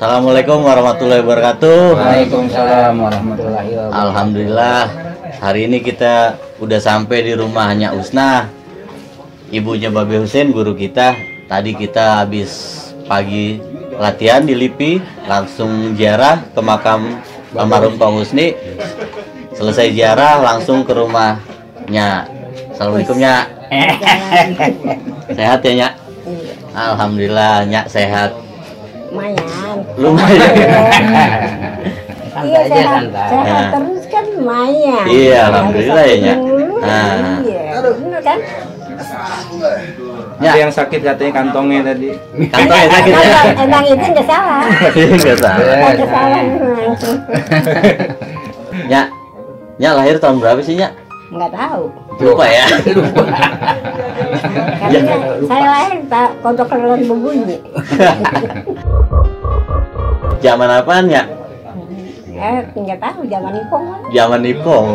Assalamualaikum warahmatullahi wabarakatuh. Waalaikumsalam warahmatullahi wabarakatuh. Alhamdulillah, hari ini kita udah sampai di rumahnya Usna, ibunya Babe Husein, guru kita. Tadi kita habis pagi latihan di LIPI, langsung ziarah ke makam almarhum Kong Husni. Selesai ziarah langsung ke rumahnya. Assalamualaikum, Nyak. Sehat ya, Nyak? Alhamdulillah, Nyak sehat. Lumayan. Iya, sehat terus kan lumayan. Iya, alhamdulillah ya, Nyak. Iya, bener kan? Ada yang sakit katanya kantongnya tadi. Kantongnya sakit ya? Emang itu nggak salah. Nggak salah. Nggak salah memang. Nyak lahir tahun berapa sih, Nyak? Nggak tahu. Lupa ya? Karena saya lahir tak kodok kelelon berbunyi. Zaman apaan, Nyak? Nggak tahu zaman Nipong kan. Zaman Nipong.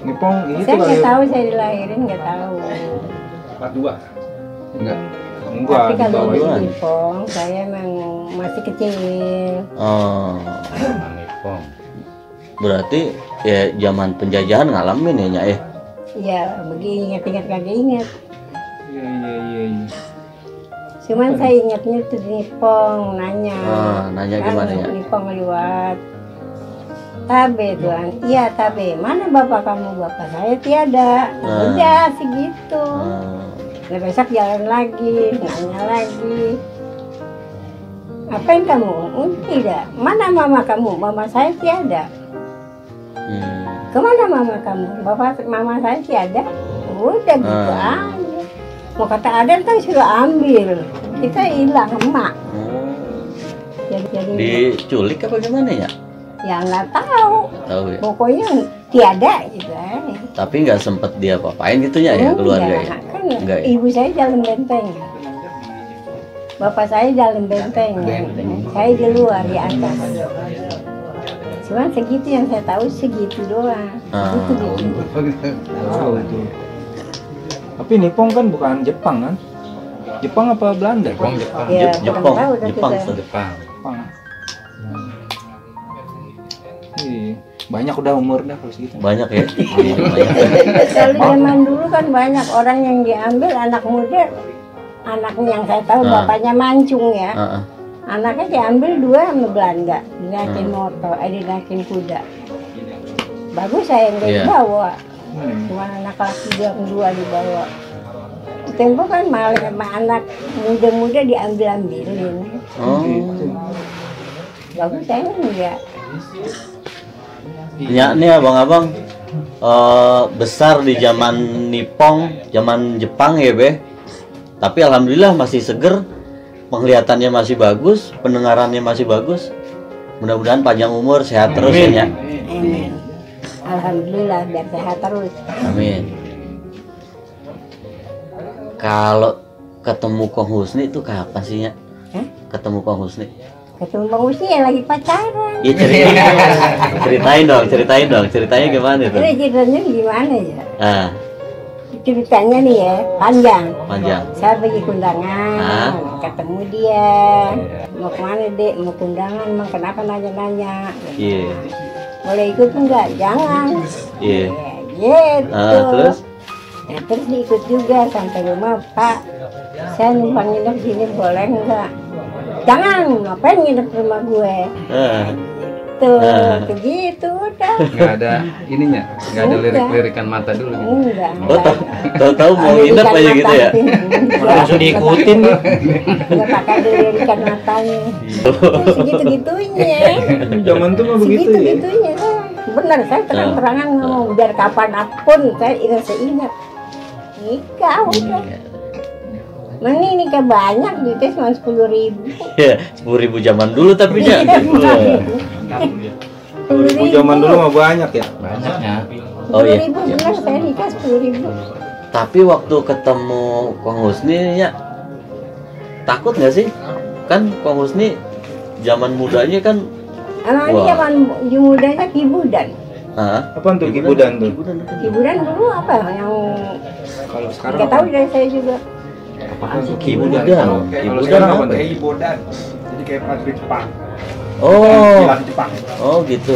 Nipong itu Saya nggak tahu saya dilahirin nggak tahu. 42. Enggak. Tapi kalau di Nipong saya memang masih kecil. Oh. Nipong. Berarti ya zaman penjajahan ngalamin ya, Nyak ya? Iya, begini ingat kagak ingat. Iya. Cuman saya ingatnya tuh di Nipong nanya. Nanya gimana ya? Nipong lewat. Tabe tuan, iya Tabe. Mana bapak kamu? Bapak saya tiada. Udah segitu. Nah besok jalan lagi, nanya lagi. Apain kamu? Tidak. Mana mama kamu? Mama saya tiada. Kemana mama kamu? Mama saya tiada. Udah gitu aja. Mau kata Aden kan suruh ambil, kita hilang emak. Jadi diculik apa gimana ya? Ya nggak tahu. Tahu ya. Pokoknya tiada gitu aja. Tapi nggak sempet dia apa-apain gitunya ya keluarga ya? Kan enggak, ibu saya dalam benteng. Bapak saya dalam benteng. Saya di luar di atas. Cuman segitu yang saya tahu segitu doang. Gitu. Tapi Nipong kan bukan Jepang kan? Jepang apa Belanda? Jepang. Ya, Jepang. Banyak udah umur dah kalau segitu. Banyak ya. Kalau zaman dulu kan banyak orang yang diambil anak muda. Anaknya yang saya tahu bapaknya mancung ya. Anaknya diambil 2 sama Belanda, dinaikin motor, dinaikin kuda. Bagus saya yang dibawa. Cuma anak laki yang 2 dibawa. Tempo kan malah sama anak muda-muda diambil-ambilin. Bagus saya enggak. Ya nih abang-abang besar di zaman Nipong, zaman Jepang ya Be. Tapi alhamdulillah masih seger, penglihatannya masih bagus, pendengarannya masih bagus. Mudah-mudahan panjang umur, sehat terus ya. Amin. Alhamdulillah biar sehat terus. Amin. Kalau ketemu Kong Husni itu kapan sih ya? Ketemu Kong Husni? Ketemu Bang Husni ya lagi pacaran. Iya ceritain dong, ceritanya gimana itu? Ceritanya gimana ya? Ceritanya nih ya panjang. Saya pergi kundangan, ketemu dia. Mau kemana dek? Mau kundangan, emang kenapa nanya-nanya? Iya. Boleh ikut enggak? Jangan. Iya. Gitu. Terus? Ya, terus diikut juga sampai rumah, Pak. Saya numpang nginep sini boleh enggak? Jangan, ngapain nginep rumah gue? Tuh, begitu udah. Nggak ada ininya, nggak ada lirik-lirikan mata dulu. Enggak. Tahu mau nginep aja gitu ya? Langsung diikutin. Nggak pakai lirikan matanya. Segitu-gitunya. Zaman tuh mah begitu ya. Segitu-gitunya. Benar, saya terang-terangan ngomong biar kapanpun saya ingat. Nikah udah. Mana nikah banyak duitnya cuma 10.000. Ya, 10.000 zaman dulu tapi ya. 10.000 zaman dulu mah banyak ya. Banyaknya. Oh iya. 10.000 benar saya nikah 10.000. Tapi waktu ketemu Kong Husni ya takut nggak sih? Kan Kong Husni zaman mudanya kan. Zaman mudanya Kibudan. Apaan tuh Kibudan tuh? Kibudan dulu apa yang kalau sekarang nggak tahu dari saya juga. Apaan tuh Kibudan? Kalau sekarang apa tuh? Kibudan. Jadi kayak pabrik Jepang. Oh. Kilang Jepang. Oh gitu.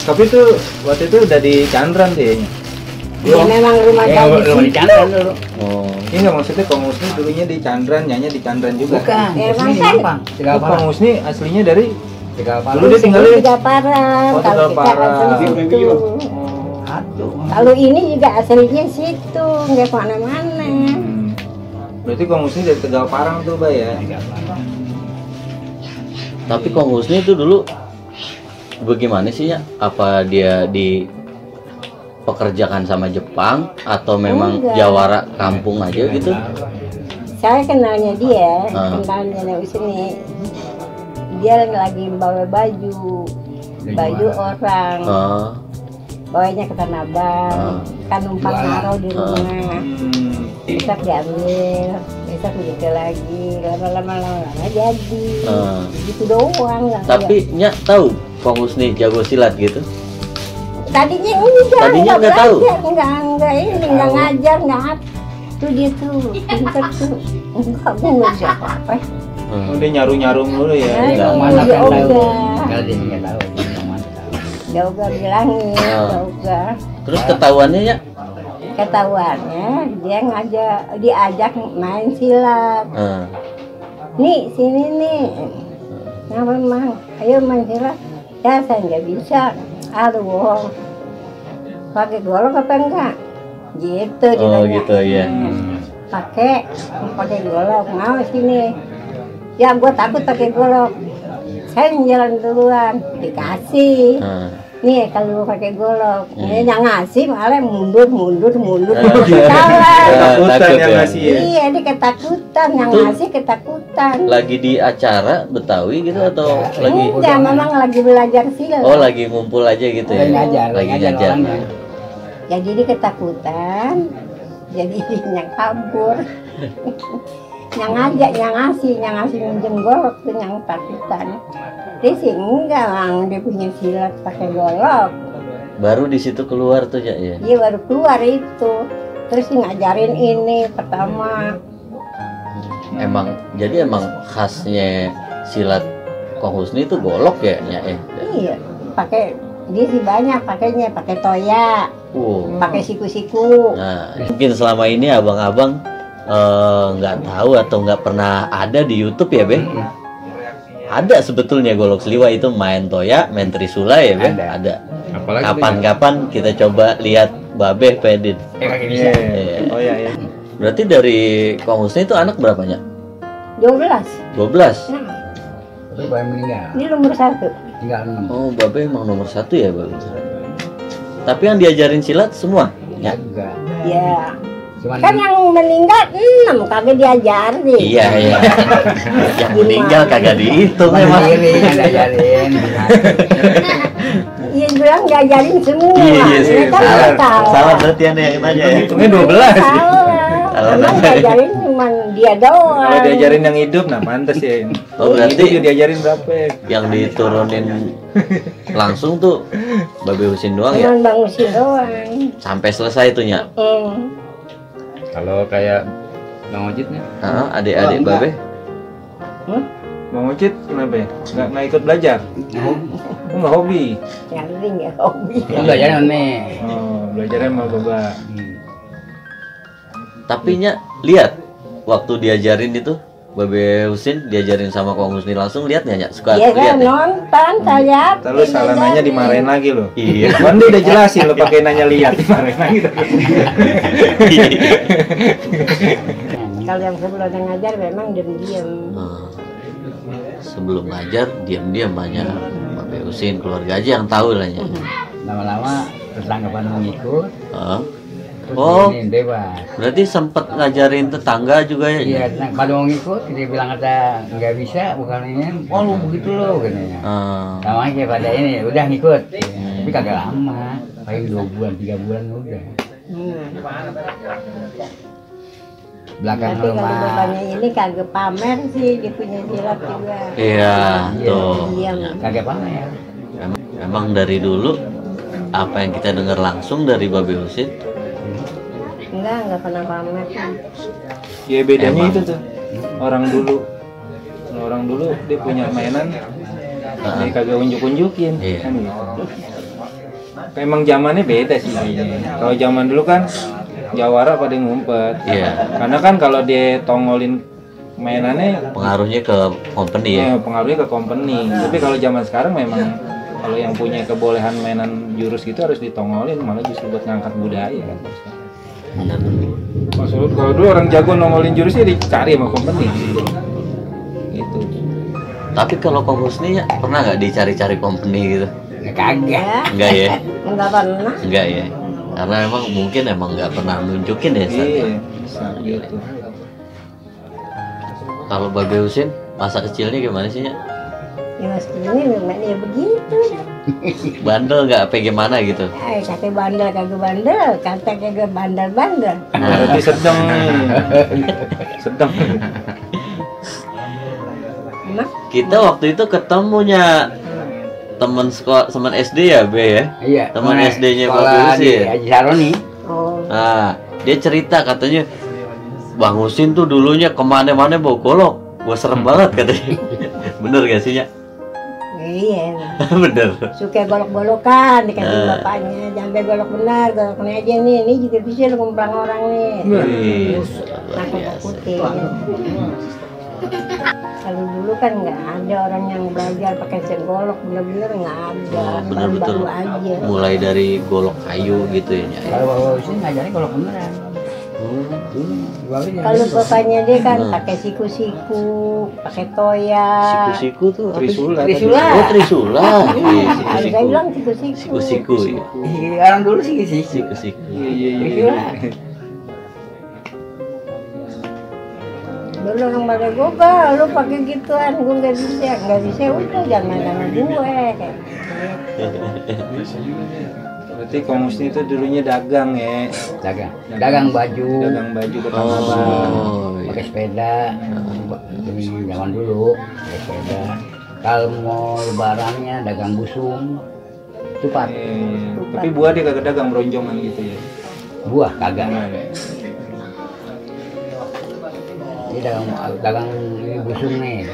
Tapi tuh waktu itu udah di Chandran deh. Ya memang rumah saya di situ. dulu. Oh. Ini nggak maksudnya Kang Husni dulunya di Chandran, nyanyi di Chandran juga. Bukan, Emang Husni kan? Mampang, Oh, Tegaparang. Kang Husni aslinya dari Tegaparang. dulu dia tinggal di Tiga Parang. Oh, Kalau kita Tegaparang. asli situ. Aduh. Kalau ini juga aslinya situ, nggak kemana-mana. Berarti Kang Husni dari Tegaparang tuh, Bay ya. Tapi Kang Husni itu dulu bagaimana sih ya? Apa dia dipekerjakan sama Jepang atau memang Enggak. jawara kampung aja gitu? Saya kenalnya dia, Ah. kenalnya dari sini. Dia lagi bawa baju orang, Oh. bawanya ke Tanah Abang, kan numpang naruh di rumah. Besok diambil, besok begitu lagi, lama-lama jadi. Gitu doang. nggak Tapi Nya tahu Kang Husni jago silat gitu? tadinya enggak, Tadinya nggak tahu? belajar, enggak ini, enggak ngajar, enggak apa. Tuh dia tuh, pinter tuh. Enggak, gue nggak bisa apa-apa. Oh, dia nyaru-nyaru dulu ya. Enggak. Mana Ya kan tahu? udah. Enggak dia nggak tahu. Yang mana tahu. Ya udah bilangin, Ah. ya udah. Terus ketahuannya ya? Ketahuannya dia diajak main silat. Nih sini nih, nah memang, ayo main silat. Ya saya nggak bisa, aduh, pakai golok apa enggak? Gitu Oh dinanya. gitu ya. Pakai golok, mau sini. Ya gua takut pakai golok. Saya jalan duluan, dikasih. Nih kalau pakai golok, ini yang ngasih malah mundur. Salah. Ketakutan Takut yang ya. ngasih ya. Iya, dia ketakutan, yang Tuh. ngasih ketakutan. Lagi di acara Betawi gitu atau lagi? Enggak, memang lagi belajar silat. Oh lagi ngumpul aja gitu ya? Lagi ngajar orangnya. Jadi dia ketakutan, jadi yang kabur. yang ngajak, yang ngasih minjem golok tuh yang takutan. Dia sih enggak, Bang. Dia punya silat pakai golok. Baru di situ keluar tuh ya? Dia baru keluar itu. Terus dia ngajarin ini pertama. Jadi emang khasnya silat Kang Husni itu golok ya? Iya, pakai dia sih banyak pakainya, pakai toya, pakai siku-siku. Nah, mungkin selama ini abang-abang nggak tahu atau nggak pernah ada di YouTube ya, Be? Ada sebetulnya golok seliwa itu main toya, main trisula ya, Be? Ada. Kapan-kapan kita coba lihat Babeh Pedit. Iya. Oh iya. Berarti dari Kang Husni itu anak berapanya? 12. 12. Nah, Tapi baru meninggal. ini nomor 1. Tinggal 6. Oh, Babeh emang nomor 1 ya, Babeh? Tapi yang diajarin silat semua? Ya. Juga. Ya. Cuman Kan yang meninggal 6 kagak diajarin. Iya. Yang meninggal kagak dihitung emang. sendiri yang diajarin. Iya bilang diajarin semua. Iya sih. Mereka nggak tahu. Salah berarti Anda yang nanya ya. Hitungnya 12. Salah. Emang diajarin cuma dia doang. Kalau diajarin yang hidup, nah pantas ya. Oh, berarti- Hidup dia diajarin berapa ya? Yang diturunin langsung tuh Babeh Husin doang ya? Cuman bangusin doang. Sampai selesai tuh Nya? Kalau kayak Bang Ojitnya, Adik-adik Babeh? Bang Ucit kenapa ya? Nggak ikut belajar? Oh, nggak hobi? Nyari nggak hobi. Yang belajarin nih. Oh, belajarnya sama Baba. Tapi Nya lihat waktu diajarin itu Babeh Husin diajarin sama Kang Husni langsung lihat nggak Nya? Suka Iya lihat kan ya? nonton saya. Lalu salah nanya dimarahin lagi loh. Iya. Kan dia udah jelasin lo pakai nanya lihat dimarahin lagi. Kalau yang sebelum ngajar memang diam-diam. Sebelum ngajar diam-diam banyak Babeh Husin keluarga aja yang tahu lah Nya. Lama-lama tetangga pada mau ngikut. Terus Oh. ini bebas. Berarti sempet ngajarin tetangga juga ya? Iya, pada mau ngikut, dia bilang kata nggak bisa, bukan ini. Oh lu begitu lo, katanya. Sama aja pada ini, udah ngikut. Tapi kagak lama, paling 2 bulan, 3 bulan udah. Belakang Tapi kalau rumah. bapaknya ini kagak pamer sih, dia punya silat juga. Iya, tuh. Diam. Kagak pamer. Emang dari dulu apa yang kita dengar langsung dari Babe Husin? Enggak pernah pamer. Ya bedanya Emang. itu tuh. Orang dulu dia punya mainan, dia kagak unjuk-unjukin. Iya. Kan gitu. Emang zamannya beda sih kayaknya. Kalau zaman dulu kan jawara pada ngumpet. Iya. Karena kan kalau dia tongolin mainannya Pengaruhnya ke company ya? pengaruhnya ke company. Tapi kalau zaman sekarang memang kalau yang punya kebolehan mainan jurus gitu harus ditongolin, malah justru buat ngangkat budaya kan. Maksud kalau dulu orang jago nongolin jurusnya dicari sama company. Gitu. Tapi kalau Kong Husni ya, pernah nggak dicari-cari company gitu? Kagak. Enggak ya? Enggak pernah. Enggak ya? Karena emang mungkin nggak pernah nunjukin ya San? Iya, bisa gitu. Kalau Babe Husin, masa kecilnya gimana sih ya? Ya mas ini memang ya begitu. Bandel nggak apa gimana gitu? Kata bandel kagak bandel, kata kagak bandel. Berarti sedang nih. Sedang. Emang Kita waktu itu ketemunya teman sekolah, teman SD ya, Be ya? Iya. Teman mana SD-nya sekolah Babe Husin. di Haji Saroni. oh Nah, dia cerita katanya Bang Husin tuh dulunya kemana-mana bawa golok. Gua serem banget katanya. Bener gak sih ya? iya. Bener. Suka golok-golokan dikasih Nah. bapaknya, sampai golok benar, goloknya aja nih, ini juga bisa lu ngumplang orang nih. Wih, luar Aku biasa. putih. Kalau dulu kan nggak ada orang yang belajar pakai golok, bener-bener nggak ada. Oh, bener-betul. Baru aja. Mulai dari golok kayu gitu ya, Nyai. Kalau bawa Husin ngajarin kalau beneran. Kalau bapaknya dia kan Hmm. pakai siku-siku, pakai toya. Siku-siku tuh apa sih? Trisula. Trisula. Oh, Trisula. Iya, Kalau saya siku-siku. bilang siku-siku. Siku-siku ya. Orang dulu sih sih. Siku-siku. Iya. Dulu orang pada gue, lu pakai gituan, gue nggak bisa udah jangan sama gue. Berarti Kong Husni itu dulunya dagang ya. Dagang baju. Dagang baju ke Tanah Abang. Oh, Pakai iya. sepeda. Ini zaman dulu pakai sepeda. Kalau mau lebarannya dagang busung. Tupat. Tapi buah dia kagak dagang beronjongan gitu ya. Buah kagak. Ini dagang ini busung nih.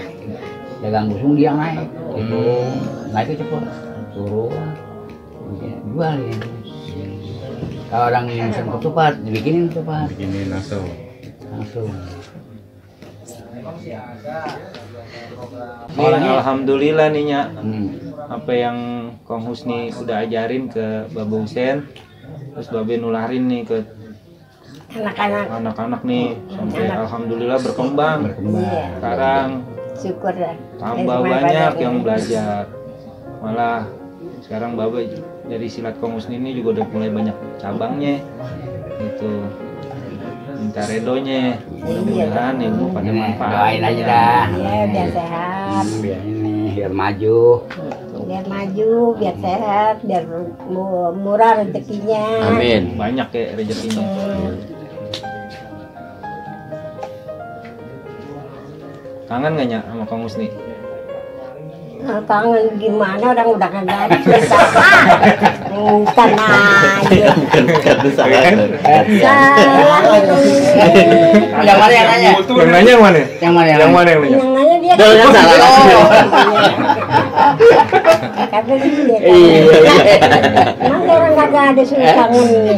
Dagang busung dia naik. Itu naik cepet. Turun. Jual ya. Kalau orang yang pesen ketupat, dibikinin ketupat. Bikinin langsung. Langsung. Alhamdulillah nih Nya. Hmm. Apa yang Kong Husni udah ajarin ke Babe Husin, terus Babe nularin nih ke Anak-anak, anak-anak nih, sampai alhamdulillah berkembang. iya, Sekarang syukur lah. tambah banyak yang belajar. Malah sekarang Babe dari silat Kong Husni ini juga udah mulai banyak cabangnya. Gitu. Minta redonya, mudah-mudahan ibu pada Ini manfaat. doain aja dah. Iya, biar sehat, Biar ini biar maju. biar maju, biar sehat, biar murah rezekinya. Amin. Banyak ya rezekinya. Kangen gak Nya sama Kong Husni? Kangen gimana, orang udah kagak ada cerita. Bukan aja. Bukan salah. Yang mana yang nanya? Yang nanya yang mana? Yang mana Yang mana yang nanya? Yang nanya dia Jangan kan salah. kata dia. Iya. Emang orang kagak ada suruh kangen nih.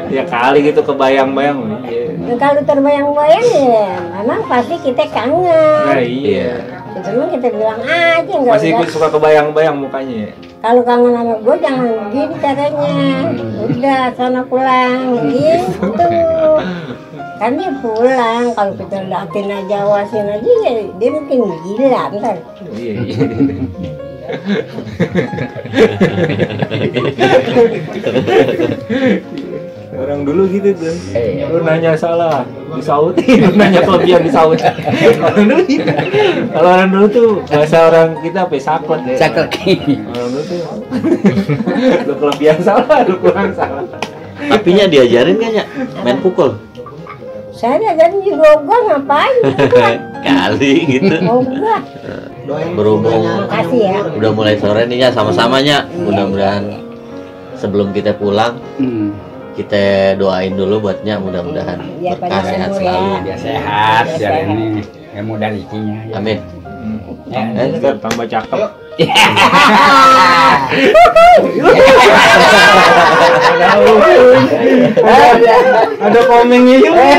Ya kali gitu kebayang-bayang. Iya. Nah, kalau terbayang-bayang ya, memang pasti kita kangen. Nah, iya. Cuma kita bilang aja nggak Masih ikut suka kebayang-bayang mukanya ya. Kalau kangen sama gue jangan begini caranya. Udah sana pulang gitu. Kan dia pulang, kalau kita liatin aja, awasin aja ya, dia mungkin gila ntar. Iya. Orang dulu gitu tuh. Lu nanya salah, disautin. Lu nanya kelebihan disautin. Orang dulu gitu. Kalau orang dulu tuh bahasa orang kita apa? Saklek ya. Saklek. Orang dulu tuh. Lu kelebihan salah, lu kurang salah. Tapinya diajarin kan ya main pukul. Saya diajarin juga ogah ngapain? Kali gitu. Ogah. Berhubung Makasih ya. udah mulai sore nih ya, sama-samanya. Mudah-mudahan sebelum kita pulang kita doain dulu buatnya, mudah-mudahan Ya, berkah pada sehat umur selalu. ya. Biar sehat, biar ini ilmu dan rezekinya. Ya. Amin. Tambah cakep. Ada komennya juga.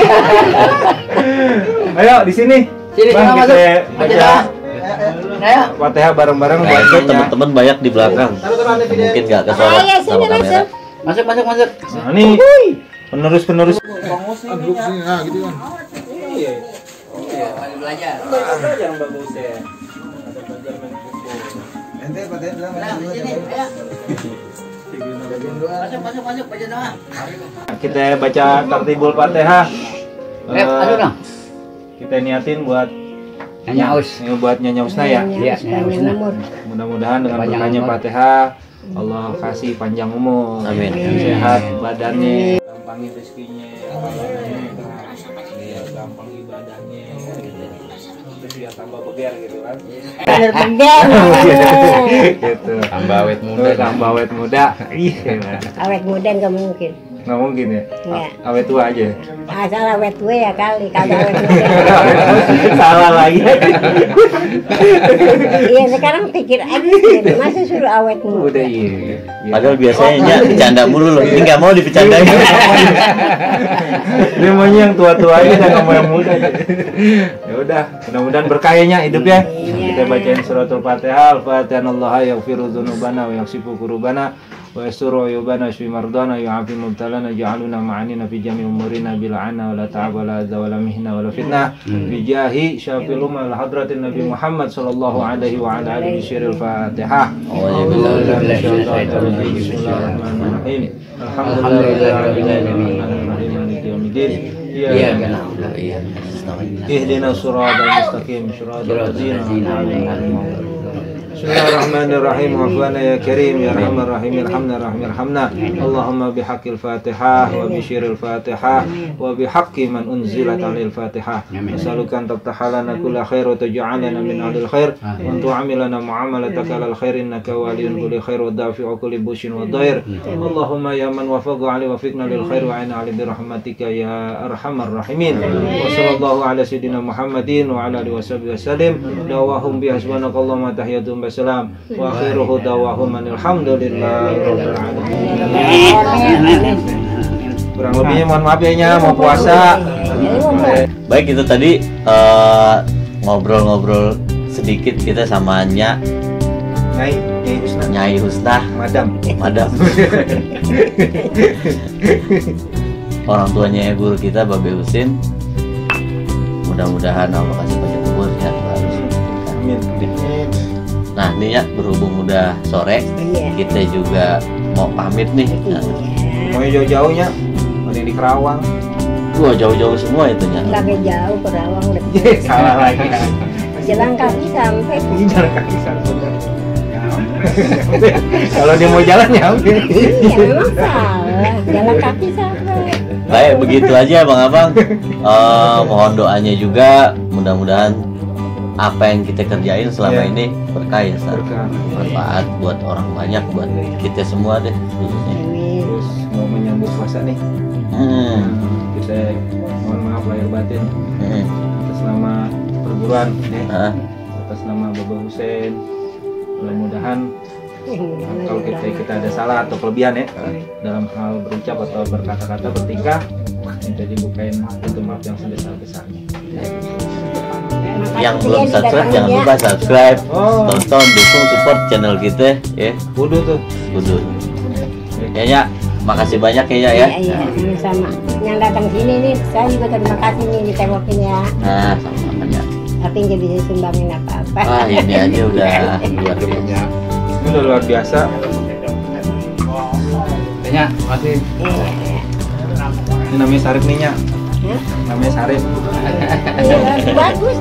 Ayo di sini. Sini, Bang, masuk. kita baca Ayo. Fatihah bareng-bareng Nah, buat itu nyonya. teman-teman banyak di belakang. Mungkin nggak kesorot Ayo, sama sini kamera. masuk. Masuk. Nah, ini penerus-penerus. Belajar. Yang bagus ya. Masuk, baca doa. Kita baca Tartibul Fatihah. Aduh dong. Kita niatin buat Nanya Aus. ini buat Nyonya Husna ya. Iya, Panjang umur. Mudah-mudahan dengan Panjang berkahnya umur. Fatihah Allah kasih panjang umur, Amin. sehat badannya, gampangin rezekinya, gampang ibadahnya, terus dia tambah beger gitu kan. Bener-bener. Gitu. Tambah awet muda. Tambah awet muda. Iya. Awet muda nggak mungkin. Nggak mungkin ya. Nggak. Awet tua aja. Asal awet tua ya kali, kagak awet muda. Salah lagi. Iya sekarang pikir aja, masa suruh awet muda. Udah iya. Padahal biasanya nya bercanda mulu loh. Ini nggak mau dibercandain. Dia maunya yang tua-tua aja dan nggak mau yang muda. Ya udah, mudah-mudahan berkahnya hidupnya. Kita bacain suratul Fatihah. Al-Fatihah Allah yaghfiru dzunubana wa yaghsifu kurubana wa yasturu uyubana wa mardana yu'afi mubtalana ja'aluna ma'anina fi jami' umurina bila anna wa la ta'ab wa la adza wa la mihna wa la fitnah bi jahi syafil umma al hadratin Nabi Muhammad sallallahu alaihi wa ala alihi syiril Fatihah. Bismillahirrahmanirrahim. Alhamdulillahirabbil alamin. Maliki yaumiddin. Iya, kan. Iya. اهدنا الصراط المستقيم صراط الذين أنعمت عليهم. بسم الله الرحمن الرحيم وعفوانا يا كريم يا أرحم الراحمين ارحمنا اللهم بحق الفاتحة وبشير الفاتحة وبحق من أنزلت عليه الفاتحة نسألك أن تفتح لنا كل خير وتجعلنا من أهل الخير وأن تعاملنا معاملتك على الخير إنك ولي كل خير ودافع كل بوش وضير اللهم يا من وفق علي وفقنا للخير وعين علي برحمتك يا أرحم الراحمين وصلى الله على سيدنا محمد وعلى آله وصحبه وسلم دعواهم بحسبناك اللهم تحياتهم salam wa akhiruhu dawahum alhamdulillahi rabbil alamin. Kurang lebihnya mohon maaf ya nya, mau puasa. Baik, itu tadi ngobrol-ngobrol sedikit kita sama Nyai Husna, Madam. Orang tuanya guru kita Babe Husin. Mudah-mudahan Allah kasih panjang umur, sehat selalu. Amin. Nah, ini ya berhubung udah sore, kita juga mau pamit nih. Mau jauh-jauhnya, ada yang di Kerawang. Wah, jauh-jauh semua itunya. Kagak jauh ke Rawang deket. Salah lagi. Jalan kaki sampai. Jalan kaki sampai. Kalau dia mau jalan ya oke. Iya memang salah. Jalan kaki sampai. Baik, begitu aja Bang-Abang. Mohon doanya juga, mudah-mudahan apa yang kita kerjain selama ini berkah ya, bermanfaat buat orang banyak, buat kita semua deh khususnya. Terus mau menyambut puasa nih, kita mohon maaf lahir batin atas nama perguruan ya, atas nama Bapak Husin. Mudah-mudahan kalau kita ada salah atau kelebihan ya dalam hal berucap atau berkata-kata bertingkah, minta dibukain pintu maaf yang sebesar-besarnya. Yang belum subscribe jangan lupa subscribe, tonton, dukung, support channel kita ya. Kudu tuh. Kayaknya makasih banyak ya. Iya, sama. Yang datang sini nih, saya juga terima kasih nih ditengokin ya. Nah, sama-sama ya. tapi nggak bisa sumbangin apa-apa. Wah, ini aja udah luar biasa. Ini udah luar biasa. Tanya, makasih. Ini namanya Sarip nih, Nya. Hah? Namanya Sarip. Iya, bagus.